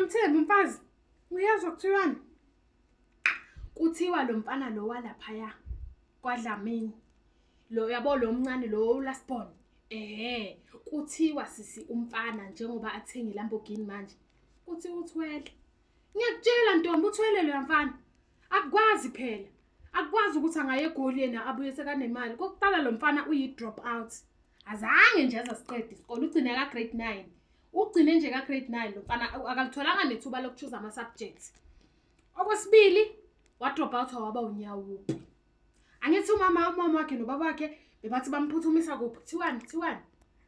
Ningamthembi umfazi. Uyezwa kuthiwani? Kuthiwa lo mfana lo walaphaya kwaDlamini. Lo yabo lo mncane lo last born. Ehhe, kuthiwa sisi umfana njengoba athenga iLamborghini manje. Kuthiwa uthwele. Ngiyakutshela ntombi uthwele loya mfana. Akukwazi phela. Akukwazi ukuthi angaye eGoli yena abuye sekanemali. Kokuqala lo mfana uyi-drop out. Azange nje azasiqeda isikole ugcine ka grade 9. Ugcine nje ka grade 9 lo mfana akalitholanga nethuba lokuchoose ama subjects. Okwesibili wa drop out waba unyawupe. Angithi umama wakhe nobaba wakhe bebathi bamphuthumisa kuphi? Kuthiwani? Kuthiwani?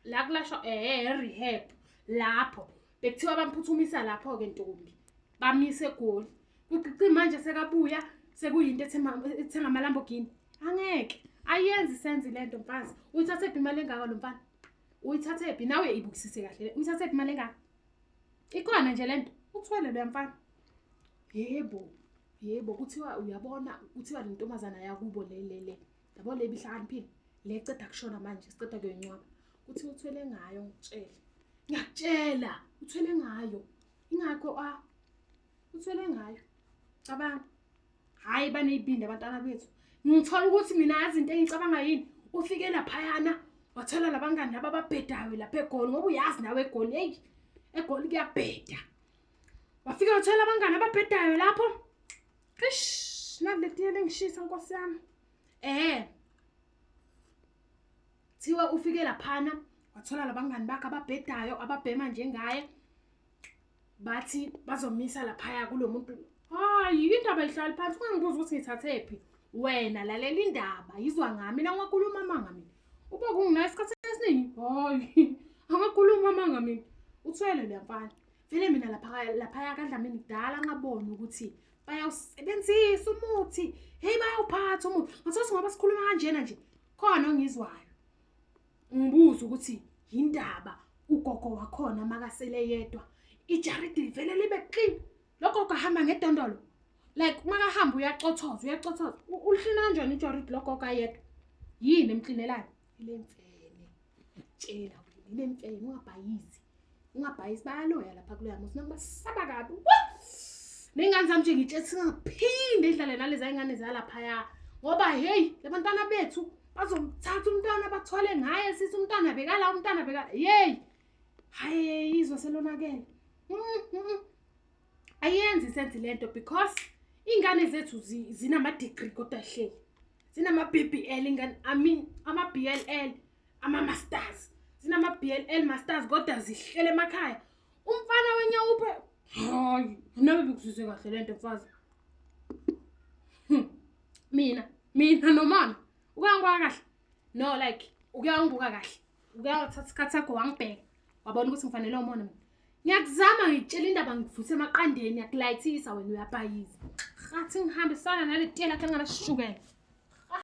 La kulashwa rehab lapho. Bekuthiwa bamphuthumisa lapho ke ntombi. Bamise eGoli. Kucici manje sekabuya sekuyinto ethenga ama Lamborghini. Angeke. Ayenzi senzi lento mfazi. Uyithathe phi imali engaka lo mfana? Uyithathe phi? Nawe ibukisise kahle. Uyithathe phi imali engaka? Ikhona nje lento. Uthwele lo mfana. Yebo. Yebo, kuthiwa uyabona, kuthiwa le ntombazana yakubo le le le. Yabo le ibihlakaniphile. Le eceda kushona manje, siceda kuyoyincwaba. Kuthiwa uthwele ngayo ngikutshele. Ngiyakutshela, uthwele ngayo. Ingakho a uthwele ngayo. Cabanga. Hayi baneyibindi abantwana bethu. Ngithola ukuthi mina yazi into engicabanga yini. Ufike laphayana wathola labangani laba ababhedayo lapha eGoli ngoba uyazi nawe eGoli hey eGoli kuyabheda. Wafika wathola abangani ababhedayo lapho. Eish, nakule tiye lengishisa nkosi yami. Eh. Thiwa ufike laphana wathola labangani bakhe ababhedayo ababhema njengaye. Bathi bazomisa laphaya kulo muntu. Hayi, indaba ihlali phansi ungangibuza ukuthi ngithathephi. Wena lalela indaba, yizwa ngami mina ngiwakhuluma amanga mina. Uba kunginayo isikhathi esiningi. Hayi, angakhuluma amanga mina. Uthwele lo mfana. Vele mina lapha laphaya kaDlamini kudala ngabona ukuthi bayawusebenzisa umuthi. Hey bayawuphatha umuthi. Ngathola ngoba sikhuluma kanjena nje khona ongizwayo. Ngibuza ukuthi yindaba ugogo wakhona makasele yedwa. Ijaridi vele libe clean. Lo gogo ahamba ngedondolo. Like makahamba uyacothoza, uyacothoza. Ulihlina kanjani ijaridi lo gogo ayedwa? Yini emklinelayo? Ile mfene. Tshela wena, ile mfene ungabhayizi. Ungabhayisi bayaloya lapha kuloya muzi nangibasaba kabi. Ney'ngane zami nje ngitshe singaphinde idlale nalezi ngane zalaphaya. Ngoba hey, labantwana bethu bazomthatha umntwana bathwale ngaye sithi umntwana bekala umntwana bekala. Hey! Hayi izwe selonakele. Ayenzi sense lento because ingane zethu zinama degree kodwa hleli. Zinama BBL ingane, I mean ama BLL, ama masters. Zinama BLL masters kodwa zihlele emakhaya. Umfana wenyawuphe hayi, nabe bekuzwise kahle lento mfazi. Mina nomama ukangibuka kahle. No like uyangibuka kahle. Uyathatha isikhathi sakho wangibheka. Wabona ukuthi ngifanele umona mina. Ngiyakuzama ngikutshela indaba ngivuthe emaqandeni ngiyakulayithisa wena uyabhayiza. Khathi ngihambisana nale tiye lakhe enganashukela.